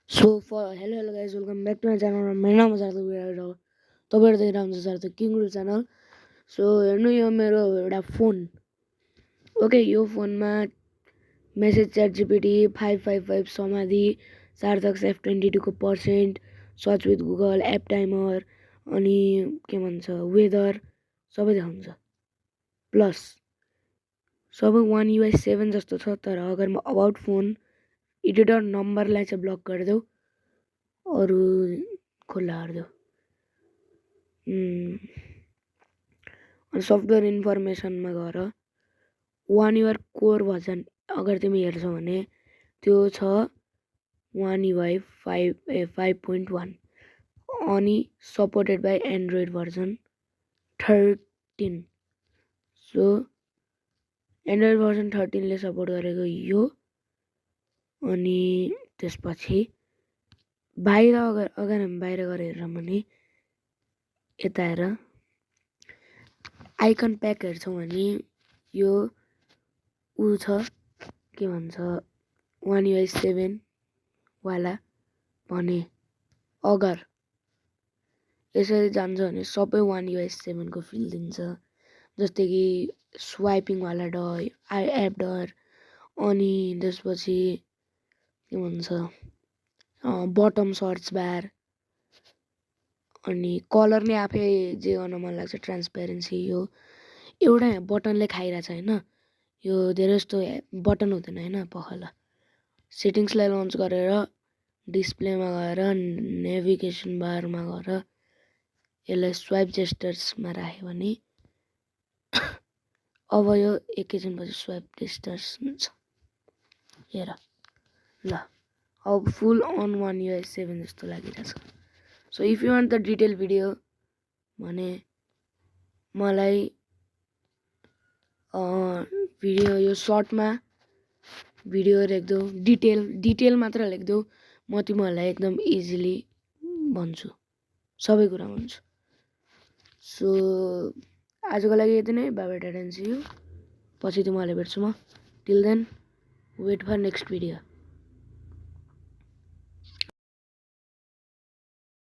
So for hello guys, welcome back to my channel. My name is Arthur Virado. तपाईहरु देखिरहनु छ त king rule channel. So हेर्नु यो मेरो एउटा फोन. ओके यो फोनमा मेसेज च्याट जीपीटी 555 समाधि सार्थक F22 को % search with Google app timer अनि के भन्छ वेदर सबै देखाउँछ. प्लस सबै 1 UI 7 जस्तो छ तर अगर म अबाउट फोन एडिटर नम्बरलाई चाहिँ ब्लक गरिदेऊ अरु खुला गरिदेऊ. अनि सफ्टवेयर इन्फर्मेसनमा गएर वान युआर कोर भर्जन अगर तिमी हेर्छौ भने त्यो छ वान युआई 5.1 अनि supported by Android version 13. So Android version 13 ले सपोर्ट गरेको यो. अनि त्यसपछि बाहिर अगर हामी बाहिर गएर हेर्छौँ भने यता हेर आइकन प्याक हेर्छौँ भने यो उ छ के भन्छ 1 UI 7 वाला भने अगर यसरी जान्छ भने सबै 1 UI 7 को फिल दिन्छ. जस्तै कि स्वाइपिङ वाला डर एप डर अनि त्यसपछि के भन्छ बटम सर्च बार अनि कलर नै आफै जे गर्न मन लाग्छ ट्रान्सपेरेन्सी. यो एउटा बटनले खाइरहेछ हैन. यो धेरै जस्तो बटन हुँदैन हैन. पखला सेटिङ्सलाई लन्च गरेर डिस्प्लेमा गएर नेभिगेसन बारमा गएर यसलाई स्वाइप जेस्टर्समा राख्यो भने अब यो एकैछिनपछि स्वाइप जेस्टर्स हुन्छ. हेर ल अब फुल अन 1 UI 7 जस्तो लागिरहेछ. So if you want the detail video भने मलाई भिडियो यो सर्टमा भिडियो लेख्देऊ डिटेल मात्र लेख्देऊ. म तिमीहरूलाई एकदम इजिली भन्छु सबै कुरा भन्छु. सो आजको लागि यति नै. Bye bye tata and see you. पछि तिमीहरूलाई भेट्छु म. Till then wait for next video.